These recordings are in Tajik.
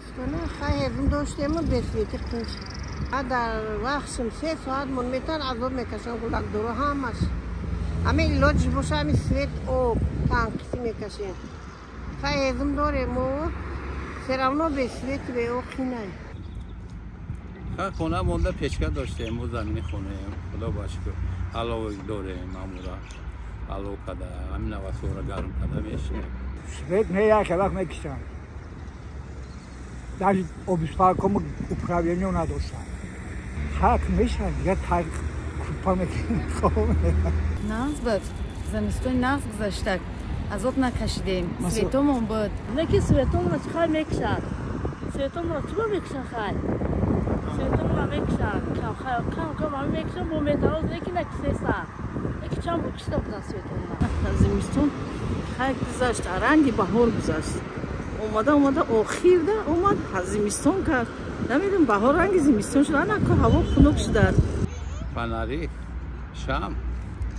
Зимистона хай ҳезум доштему бе свети қинч. Дар вақтшим 3 соат мон метан, азоб мекашам, гулакдоро ҳамаш. Ҳамин илоҷиш боша, ҳамин свет, об танқисӣ мекашем. Хай, ҳезум дорем, всё равно бе свет, бе об қинай. Хона монда, печка доштем, мо замини хонаем, худо ба шукр, алов дорем, амура алов када, ҳамин навасора гарм када мешинем. Свет не, як вақт мекишанд, даже облисполкому управление надоштанд. Ҳақ мешавад, дигар купа мекунем. Нағз буд, зимистони нағз гузашта, азоб накашидем, светомон буд. Неки светомона чи хай мекишад, светомона чиба мекишанд? Хай, светомона мекишанд кам кам, ами мекишанд бо метароз, неки накисеса, неки чанд бор кишида будан светомона. Зимистон хай гузашт, ранги баҳор гузашт. Омада омада охирда омад, зимистон кард. Намедонам, баҳор ранги зимистон шуд, анако ҳаво хунук шудааст. Фонари, шам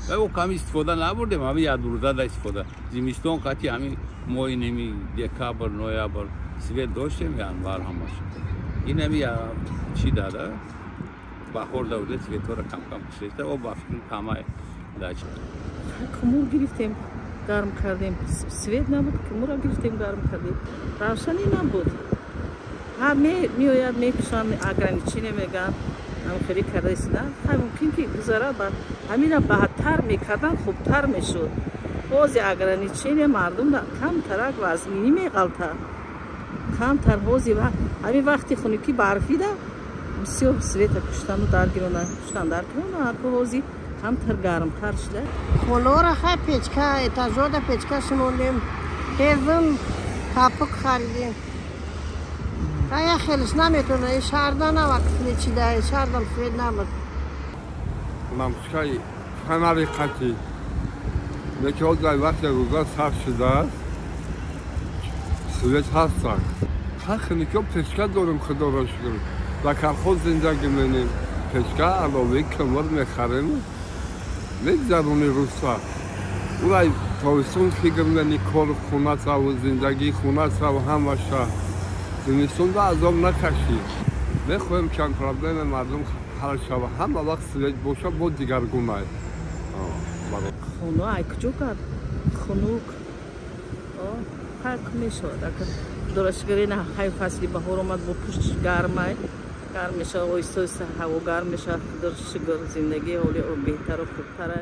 ва кам истифода набурдем, ҳамин як рӯза истифода. Зимистон қати ҳамин моҳи неми декабр, ноябр свет доштем, январ ҳамаш. Ин ҳами чӣ дада, баҳор давда светҳоро камкам кушида, о ба фикр камай дач. Кумур гирифтем, гарм кардем. Свет набуд, кумура гирифтем, гарм кардем. Равшанӣ набуд. Ҳа, меояд, мекушанд, ограничение мегӯянд, ҳамхелӣ кардаистина. Хай, мумкин ки гузара, ба ҳамина баъдтар мекардан, хубтар мешуд. Бози ограничение мардум камтарак вазминӣ меғалтад камтар. Ҳози ҳамин вақти хунукӣ, барфида бисёр света куштану даргирона, куштан даргирона. Ҳарко ҳози камтар гармтар шуда. Хонора хай печка, этажода печка шимондем, ҳезум, капук харидем. Хай, хелиш наметона, шаҳрда навак свет чида, шаҳрдам свет набуд. Лампочкаи фонари қатӣ неки ҳозир вақте рӯза сар шудааст, свет ҳастанд. Хай, печка дорем, худоро шукр, ба колхоз зиндагӣ менем, печка, алови, кӯмир мехарем, мегзарони рӯза. Урай тобистон фикр мени кор хунасаву зиндагии хунасаву ҳамаша. Зимистонда азоб накашӣ. Мехоҳем чанд проблема мардум ҳал шава, ҳама вақт свет боша, бо дигаргунай. Хона ай куҷо кард хунук, фарқ мешавад. Дорашгари на, хай, фасли баҳор омад, бо пушт гармай, гарм мешавад, оҳиста оҳиста ҳаво гарм мешавад. Худоро шукр, зиндагӣ ҳоли беҳтару хубтара.